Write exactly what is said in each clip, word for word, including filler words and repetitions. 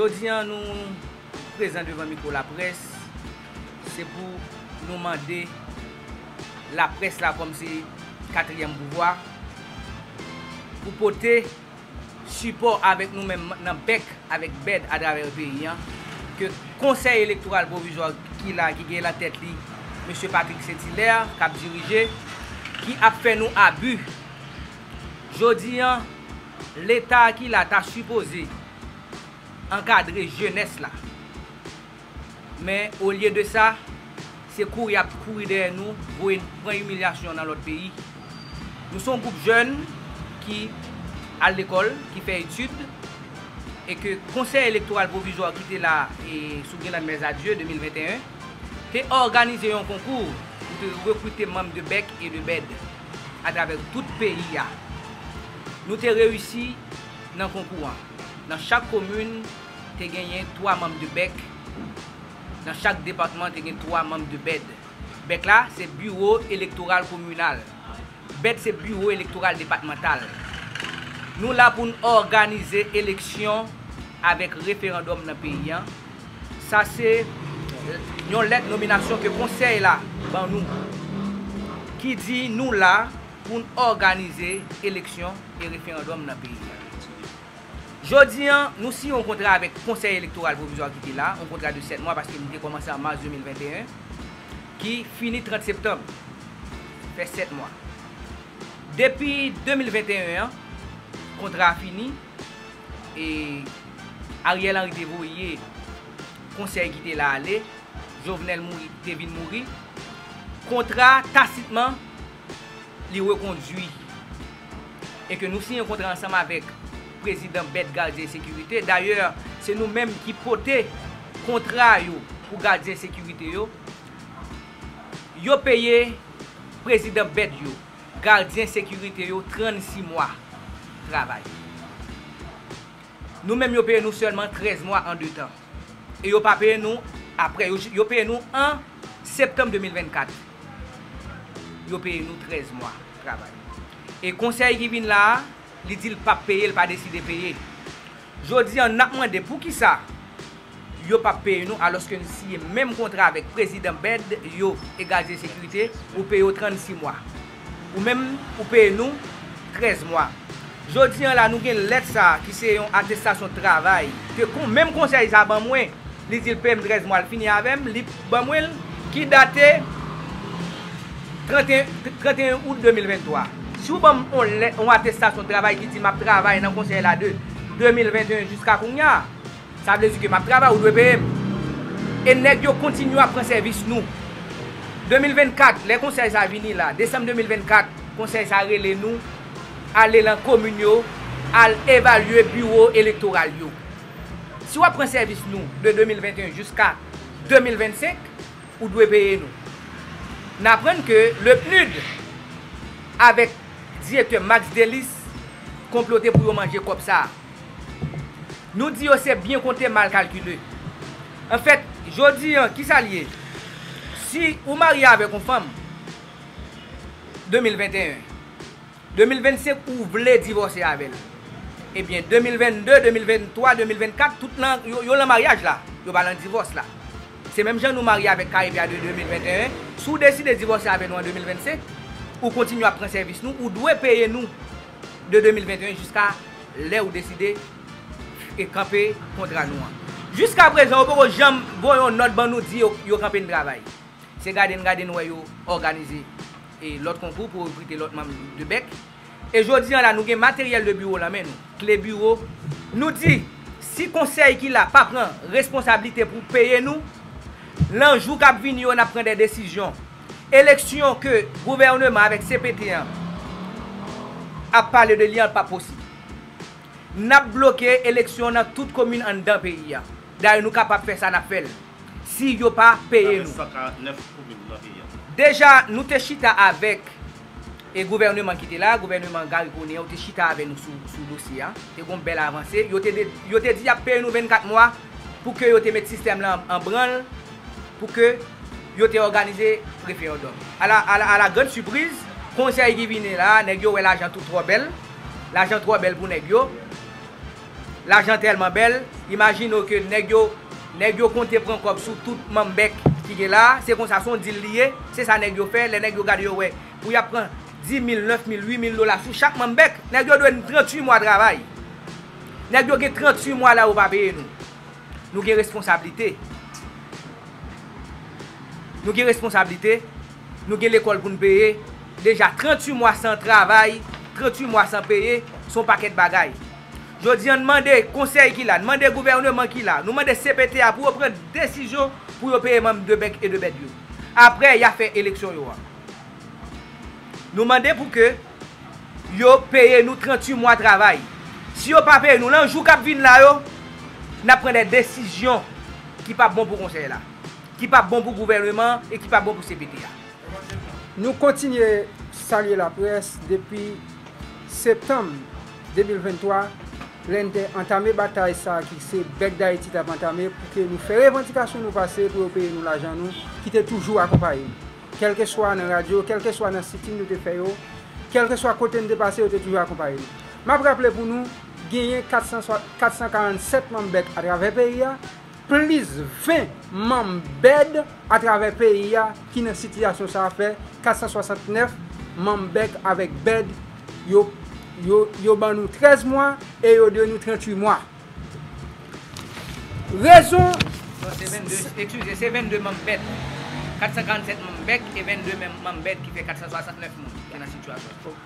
Jodi a, nou prezan devan mikwo laprès, se pou nou mande laprès la, kòm se katriyèm pouvwa, pou pote sipò avèk nou menm nan bèk avèk bèd atravè peyi a, ke Konsèy Elektoral Pwovizwa ki la, ki gen nan tèt li mesye Patrick Saint-Hilaire, k ap dirije, ki ap fè nou abi. Jodi a, Leta ki la ta sipoze ankadre jenès la. Men, olye de sa, se kouri y ap kouri dèyè nou, voye n pran imilyasyon nan lòt peyi. Nou se yon gwoup jèn ki al lekòl, ki fè etid, e ke Konsèy Elektoral Pwovizwa ki te la, e, sou Guilain Mèzadye de mil venteyen, te òganize yon konkou pou te rekrite manm de bèk e de bèd atravè tout peyi a. Nou te reyisi nan konkou an. Nan chak komin, te genyen twa manm de bèk. Nan chak depatman, te gen twa manm de bèd. Bèk la, se biwo elektoral kominal. Bèd se biwo elektoral depatmantal. Nou la pou n òganize eleksyon avèk referandòm nan peyi a. Sa se yon lèt nominasyon ke konsèy la ban nou, ki di nou la pou n òganize eleksyon e referandòm nan peyi a. Jodi a, nou siyen yon kontra avèk Konsèy Elektoral Pwovizwa ki te la, yon kontra de sèt mwa, paske li te kòmanse an mas de mil venteyen, ki fini trant septanm. Fè sèt mwa. Depi de mil venteyen an, kontra a fini, e Ariel Henry te voye konsèy ki te la ale, Jovenel mouri, te vin mouri, kontra a tasitman li rekondui. E ke nou siyen kontra ansanm avèk prezidan bèd, gadyen e sekirite. Dayè, se nou menm ki pote kontra yo pou gadyen e sekirite yo. Yo peye prezidan bèd yo, gadyen sekirite yo trannsis mwa travay. Nou menm, yo peye nou sèlman trèz mwa an de tan. E yo pa peye nou apre. Yo, yo peye nou an septanm de mil vennkat. Yo peye nou trèz mwa travay. E konsèy ki vin la a, li di l p ap peye, l pa deside peye. Jodi a, n ap mande poukisa yo p ap peye nou, alòske n siyen menm kontra avèk prezidan bèd yo e gadyen sekirite, ou peye yo trannsis mwa. Ou menm, ou peye nou trèz mwa. Jodi a la, nou gen lèt sa a ki se yon atestasyon travay ke kon, menm konsèy sa a ban mwen, li di l peye m trèz mwa, l fini avè m, li ban mwen l, ki date tranteyen, tranteyen out de mil venntwa. Si w ban m yon lèt, yon atestasyon travay ki di m ap travay nan konsèy la de de mil venteyen jiska kounye a, sa vle di ke m ap travay, ou dwe peye m. E nèg yo kontinye ap pran sèvis nou. De mil vennkat, lè konsèy sa vini la, desanm de mil vennkat, konsèy sa rele nou ale nan komin yo, al evalye biwo elektoral yo. Si w ap pran sèvis nou de de mil venteyen jiska de mil vennsenk, ou dwe peye nou. N aprann ke le pnud avèk direktè Max Delis konplote pou yo manje kòb sa a. Nou di yo se byen konte, mal kalkile. Anfèt, jodi a, kisa l ye? Si ou marye avèk yon fanm, de mil venteyen, de mil vennsenk, ou vle divòse avè l. Ebyen, de mil vennde, de mil venntwa, de mil vennkat, tout lan, yo, yo lan maryaj la. Yo pa lan divòs la. Se menm jan nou marye avèk Karibya de de mil venteyen. Si w deside divòse avè nou an de mil vennsenk, ou kontinye ap pran sèvis nou, ou dwe peye nou de de mil venteyen jiska lè ou deside e kanpe kontra nou an. Jiskaprezan, yo poko janm voye yon nòt ban nou di yo, yo kanpe n travay. Se gade n gade n wè yo òganize, e, lòt konkou pou rekrite lòt manm de bèk. E jodi a la, nou gen materyèl de biwo lan men nou, kle biwo. Nou di, si konsèy ki la pa pran responsablite pou peye nou, lan jou k ap vini yo, n ap pran de desizyon. Eleksyon ke gouvèneman avèk C P T an ap pale de li an p ap posib. N ap bloke eleksyon nan tout komin anndan peyi a. Dayè, nou kapab fè sa, n ap fè l. Si yo pa peye nou. Sa fè san karant nèf komin nan peyi a. Deja, nou te chita avèk, e, gouvèneman ki te la, gouvèneman Garry Conille, yo te chita avè nou sou, sou dosye a. Te gon bèl avanse. Yo te de-, yo te di y ap peye nou vennkat mwa pou ke yo te met sistèm lan an, an branl, pou ke yo te òganize referandòm. A la, a la, a la grande surprise, konsèy ki vini la, nèg yo wè lajan tou twò bèl. Lajan twò bèl pou nèg yo. Lajan tèlman bèl, imajine w ke nèg yo, nèg yo konte pran kòb sou tout manm bèk ki gen la, se konsa, se yon dil li ye, se sa nèg yo fè, lè nèg yo gade yo wè, pou y ap pran dis mil, nèf mil, uit mil dola sou chak manm bèk, nèg yo dwe n trantuit mwa travay. Nèg yo gen trantuit mwa la yo pa peye nou. Nou gen responsablite. Nou gen responsablite, nou gen lekòl pou n peye. Deja trantuit mwa san travay, trantuit mwa san peye, se yon pakèt bagay. Jodi a, n mande konsèy ki la, n mande gouvèneman ki la, nou mande C P T a pou yo pran desizyon pou yo peye manm de bèk e de bèd yo. Apre, y a fè eleksyon yo a. Nou mande pou ke yo peye nou trantuit mwa travay. Si yo pa peye nou, nan jou k ap vin la yo, n ap pran de desizyon ki p ap bon pou konsèy la, ki p ap bon pou gouvèneman e ki p ap bon pou C P T a. Nou kontinye salye laprès depi septanm de mil venntwa, lè n te antame batay sa a ki se Bèk Dayiti t ap antame pou ke nou fè revandikasyon nou pase pou yo peye nou lajan nou ki te toujou akonpaye nou. Kèlkeswa nan radyo, kèlkeswa nan sitin nou te fè yo, kèlkeswa kote n te pase, yo te toujou akonpaye nou. M ap raple pou nou, genyen kat san swa, kat san karannsèt manm bèk atravè peyi a, plis ven manm bèd atravè peyi a ki nan sitiyasyon sa a, fè kat san swasantnèf manm bèk avèk bèd, yo, yo, yo ban nou trèz mwa e yo dwe nou trantuit mwa. Rezon. Non, se vennde, eskize, se vennde manm bèd. Kat san karannsèt manm bèk e vennde men-, manm bèd ki fè kat san swasantnèf moun ki nan sitiyasyon sa.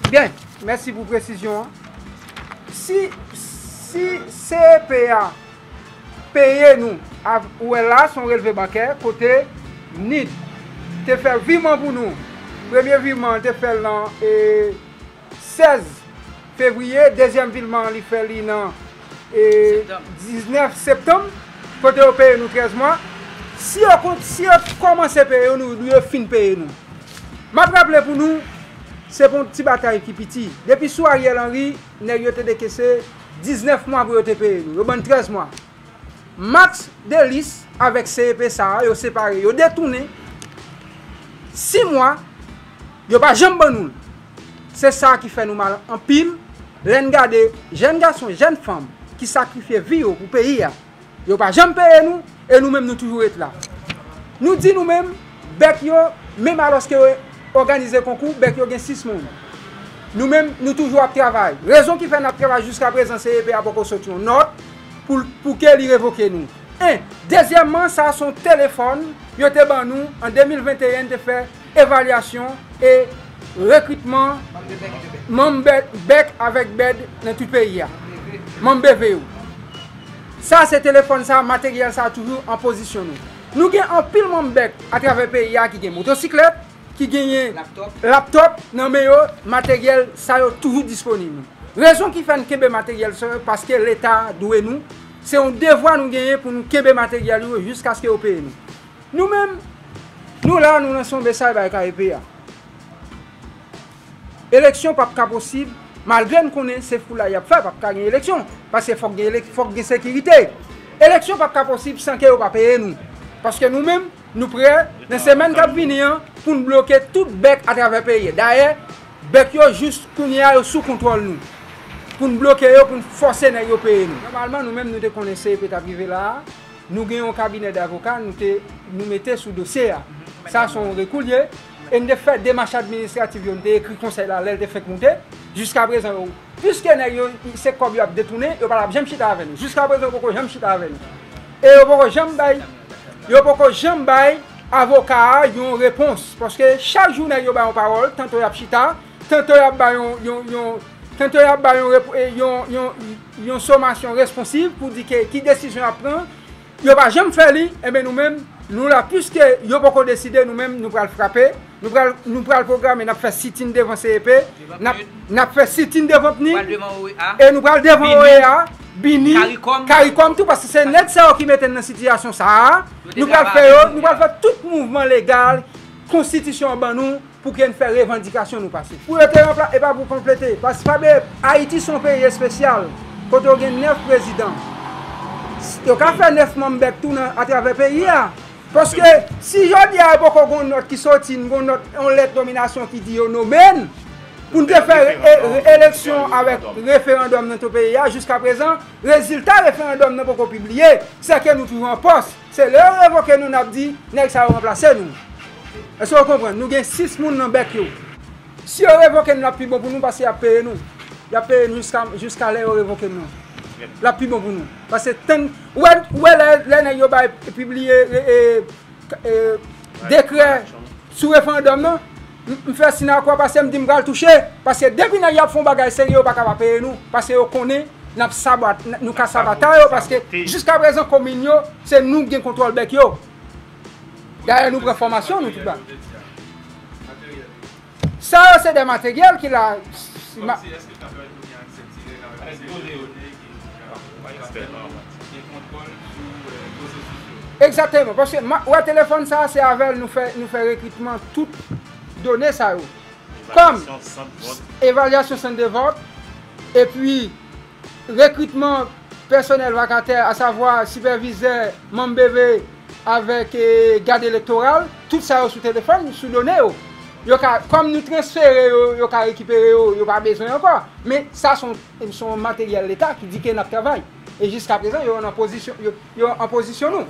Byen, mèsi pou presizyon an. Si, si C E P a peye nou, a, ou wè la, se yon relve bankè, kote nid te fè viman pou nou. Premye viman, te fè l nan, e, sèz fevriye, dezyèm viman an, li fè li nan, e, septanm, diznèf septanm, kote yo peye nou trèz mwa. Si yo kon-, si yo kòmanse peye nou, nou, yo fin peye nou. M ap raple pou nou, se pa yon ti batay ki piti. Depi sou Ariel Henry, nèg yo te dekese diznèf mwa pou yo te peye nou. Yo ban n trèz mwa. Max Delis avèk C E P sa a, yo separe, yo detounen sis mwa, yo pa janm ban nou l. Se sa ki fè nou mal anpil, lè n gade jèn gason, jèn fanm ki sakrifye vi yo pou peyi a. Yo pa janm peye nou, e nou menm nou toujou ret la. Nou di nou menm, bèk yo, menm alòske yo òganize konkou, bèk yo gen sis moun. Nou menm, nou toujou ap travay. Rezon ki fè n ap travay jiska prezan, C E P a poko sot yon nòt pou, pou ke li revoke nou. En. Dezyèmman, sa se yon telefòn yo te ban nou an de mil venteyen, te fè evalyasyon e rekritman manm bèk, bèk avèk bèd nan tout peyi a. Manm B V yo. Sa se telefòn sa, materyèl sa toujou an pozisyon nou. Nou gen anpil manm bèk atravè peyi a ki gen motosiklèt, ki genyen laptòp nan men yo, materyèl sa yo toujou disponib. Rezon ki fè n kenbe materyèl sa yo, paske Leta dwe nou, se yon devwa nou genyen pou nou kenbe materyèl yo jiskaske yo peye nou. Nou menm, nou la, nou lanse yon mesaj bay K E P a. Eleksyon p ap ka posib, malgre n konnen se foulay y ap fè, p ap ka gen eleksyon, paske fòk gen elek-, fòk gen sekirite. Eleksyon p ap ka posib san ke yo pa peye nou. Paske nou menm, nou prè, nan semèn k ap vini an, pou n bloke tout bèk atravè peyi a. Dayè, bèk yo jis kounye a, yo sou kontwòl nou. Pou n bloke yo, pou n fòse nèg yo peye nou. Nòmalman, nou menm, nou te konnen C E P t ap rive la a. Nou gen yon kabinè davoka, nou te, nou mete sou dosye a. Sa se yon rekou l ye. E n te fè demach administratif yo, n te ekri konsèy la lè l te fenk moute. Jiska prezan, yo, piske nèg yo, se kòb yo ap detounen, yo pa t ap janm chita avè nou. Jiska prezan, yo poko janm chita avè nou. E yo poko janm bay, yo poko janm bay avoka a yon repons. Paske chak jou nèg yo bay yon pawòl, tanto y ap chita, tanto y ap bay yon, yon, yon, tanto y ap bay yon rep-, e, yon, yon, yon somasyon responsiv pou di ke ki desizyon y ap pran. Yo pa janm fè li, enben nou menm, nou la, piske yo poko deside, nou menm, nou pral frape, nou pral, nou pral pwograme, n ap fè sitin devan C E P, n ap, n ap fè sitin devan PNID, e nou pral devan O E A, BINI, CARICOM tou, paske se nèg sa yo ki mete n nan sitiyasyon sa a. Nou pral fè yo, nou pral fè tout mouvman legal konstitisyon an ban nou, pou ke n fè revandikasyon nou pase. Pou yo te ranpla-, e pa pou konplete, paske pa bliye, Ayiti se yon peyi espesyal, kote yo gen nèf prezidan. Yo ka fè nèf manm bèk tou nan, atravè peyi a. Paske si jodi a yo poko gon nòt ki soti, n gon nòt, yon lèt nominasyon ki di yo nome n, Pou n te fè e- e- eleksyon avèk referandòm nan tout peyi a, jiskaprezan, rezilta referandòm nan poko pibliye. Sèke nou toujou an pòs. Se lè yo revoke nou, n ap di, nèg sa yo ranplase nou. Èske w konprann? Nou gen sis moun nan bèk yo. Si yo revoke nou, l ap pi bon pou nou, paske y ap peye nou. Y ap peye nou jiska, jiska lè yo revoke nou. L ap pi bon pou nou. Paske tann, ou wè, ou wè lè, lè nèg yo bay pibliye e, e, e, dekrè sou referandòm nan, m, m fè sinakwa paske m di m pral touche. Paske depi nèg yo ap fè yon bagay serye, yo pa ka pa peye nou. Paske yo konnen n ap sabat, n, nou ka sabata yo, paske jiskaprezan komin yo, se nou k gen kontwòl bèk yo. Dayè nou pran fòmasyon, nou tout ba. Sa yo se de materyèl ki la. Si ma- Egzakteman, paske ma- wè telefòn sa, se avè l nou fè, nou fè rekritman tout done sa yo. Kòm evalyasyon sant de vòt, epi rekritman pèsonèl vakatè, asavwa sipèvizè, manm B V avèk, eh, gad elektoral, tout sa yo sou telefòn, sou done yo. Yo ka, kòm nou transfere yo, yo ka rekipere yo, yo pa bezwen ankò. Men sa se yon, se yon materyèl leta ki di ke n ap travay. E jiskaprezan, yo an pozisyon, yo, yo an pozisyon nou.